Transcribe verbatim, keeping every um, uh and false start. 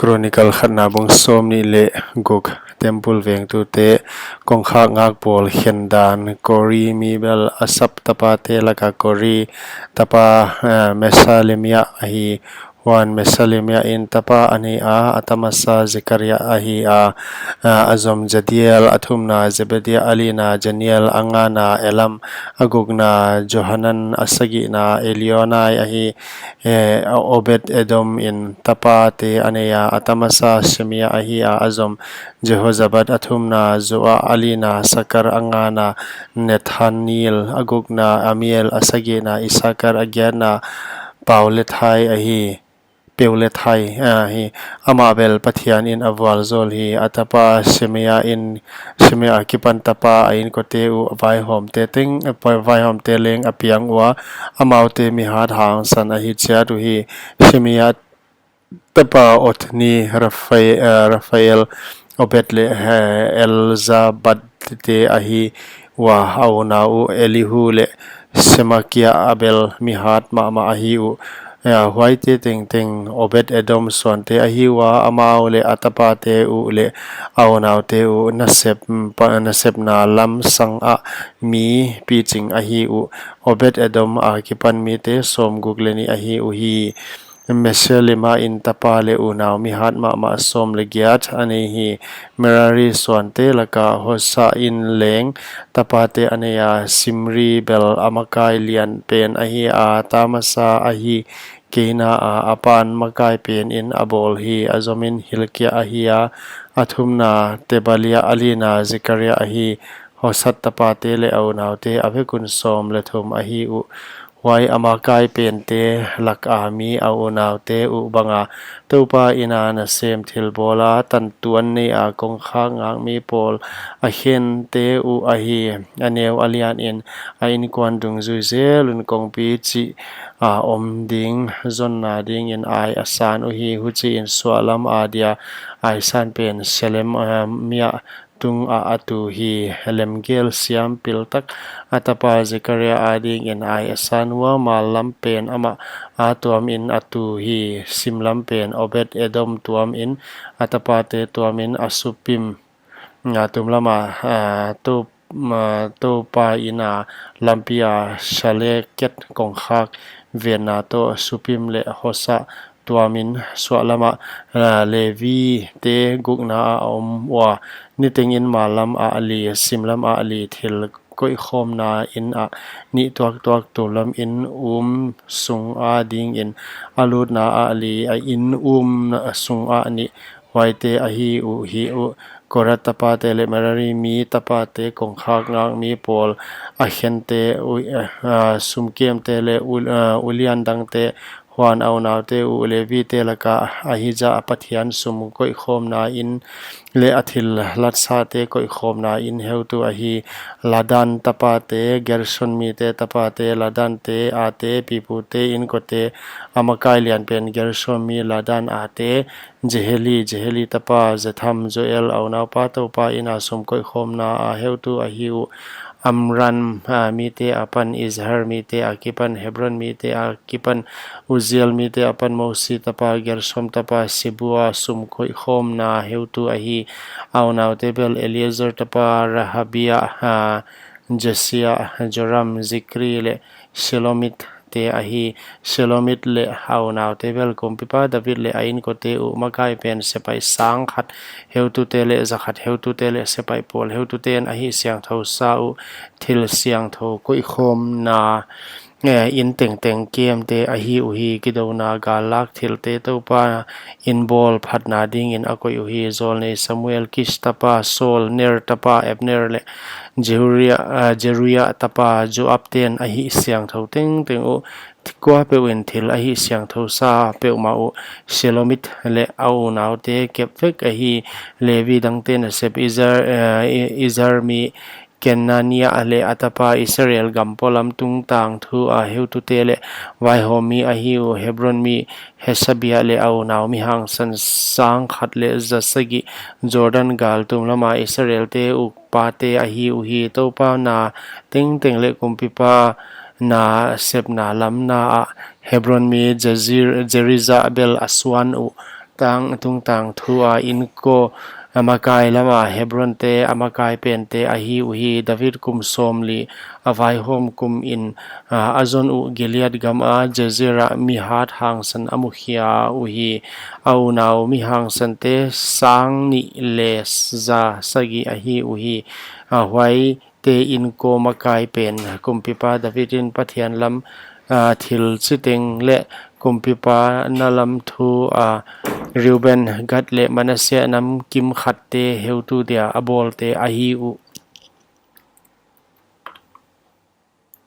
Chronicle khatna bung sawmnih leh guk. Temple vengtute kongkhak ngak pawl khen dan. Kori mi bel Asap tapate laka Kori tapa, eh, Meselemia ahi. Huan Meselemia in tapa a nei a, a tamasa Zekaria ahi a, eh, a zom Jediel, a thumna Zebadia, a lina Janiel, a ngana Elam, a gukna Johanan, a sagihna Elioenai ahi. Eh, Obed Edom in tapate a nei a, a tamasa Shemia ahi a, a zom Jehozabad, a thumna Joa, a lina Sakar, a ngana Nethanel, a gukna Amiel, a sagihna Isakar, a giatna Paulethai ahi. Peulethai ahi. Amah bel Pathian in a vualzawl hi. A tapa Shemia in, Shemia akipan tapa a inkote uh vaihawmte teng, vaihawmte leng a piang ua, amaute mi hat hangsan ahi chiat uhi. Shemia tapa Othni, Raphai-, eh, Raphael, Obed leh, eh, Elzabad te ahi ua, a unau uh Elihu leh Semakia a bel mi hat mahmah ahi uh. Eh, huaite tengteng Obed Edom suante ahi ua, amau leh a tapate uh leh a unaute uh nasep, mm, pa-, nasepna lam sangah mi piching ahi uh. Obed Edom akipan mite sawmguk leh nih ahi uhi. Meselemia in tapa leh unau mi hat mahmah sawm leh giat a nei hi. Merari suante laka Hosa in leng tapate a nei a, Simri bel a makai lian pen ahi a, tamasa ahi. Keina a, a pan makai pen in a bawl hi. A zom in Hilkia ahi a, a thumna Tebalia, a lina Zekaria ahi. Hosa tapate leh a unaute a vek un sawm leh thum ahi uh. Huai a makai pente laka mi a unaute uh banga Toupa ina nasem thilbawla tantuan neia kongkhak ngak mi pawl a khente uh ahi. A neu a lian in a inkuan dungzui zel un kongpi chih a om ding zonna dingin ai a san uhi. Huchiin suahlam adia ai san pen Selemia tungah a tu hi. Lemgel siam piltak a tapa Zekaria adingin ai a san ua, mallam pen amah a tuamin a tu hi. Simlam pen Obed Edom tuamin a tapate tuamin a supim. A tumlama, a, Tou-, a, Toupa ina lampia Shaleket kongkhak venna toh supim leh Hosa tuamin suahlama, a, Levi te gukna a om ua, nitengin mallam a li, simlam a li thil koihkhawmna in a nih tuaktuak, tumlam in um sung adingin a lutna a li, a in um sung a nih, huaite ahi uhi uh. Korat tapate leh Merari mi tapate kongkhak ngak mi pawl a khente uh, a, sumkemte leh u-, a, ulian dangte, huan a unaute uh Levite laka Ahija a Pathian sum koihkhawmna in leh a thil latsate koihkhawmna in heutu ahi. Ladan tapate, Gershon mite tapate, Ladante ate, pipute inkote, a makai lian pen Gershon mi Ladan ate, Jeheli, Jeheli tapa Zetham, Joel, a unaupa Toupa ina sum koihkhawmna a heutu ahi uh. Amram, a, mite apan, Izhar mite akipan, Hebron mite akipan, Uziel mite apan, Mosi tapa, Gershom tapa, Sibua, sum koihkhawmna heutu ahi. A unaute bel Eliezer tapa, Rehabia, a, Jesia, Joram, Zikri leh Shelomit te ahi. Shelomit leh a unaute bel kumpipa David leh a inkote uh makai pen sepaih sang khat heutute leh za khat heutute leh sepaih pawl heutute'n a hihsiangthou sa uh. Thil siangthou koihkhawmna, eh, in tengteng kemte ahi uhi. Kidouna gallak thilte Toupa in bawl phatna dingin a koih uhi. Zawlnei Samuel, Kish tapa Saul, Ner tapa Abner leh Jehuria, ah, Jeruia tapa Joab te'n a hihsiangthou tengteng uh. Kuapeuh in thil a hihsiangthou sa peuhmah uh. Shelomit leh a unaute kep vek ahi. Levi dangte nasep Izhar, eh, Izhar mi Kenania leh a tapa Israel gam polam tungtang thu a heutute leh vaihawmmi ahi uh. Hebron mi Hasabia leh a unau mi hangsan sang khat leh za sagih, Jordan gal tumlama Israelte ukpate ahi uhi. Toupa na tengteng leh kumpipa nasepna lamna ah Hebron mi Jezir-, Jeriza bel a suan uh. tungtang thu a inko a makai lam a Hebron te a makai pen te ahi uhi. David kum sawmli a vaihawm kum in a zon uh Gilead gam a Jazer ah mi hat hangsan a mukhia uhi. A unau mi hangsan te sang nih leh za sagih ahi uhi. Huaite inko makai pen kumpipa David in Pathian lam thil chiteng leh kumpipa na lam thu a Reuben, Gad leh Manasseh nam kimkhat te heutu dia a bawlte ahi uh.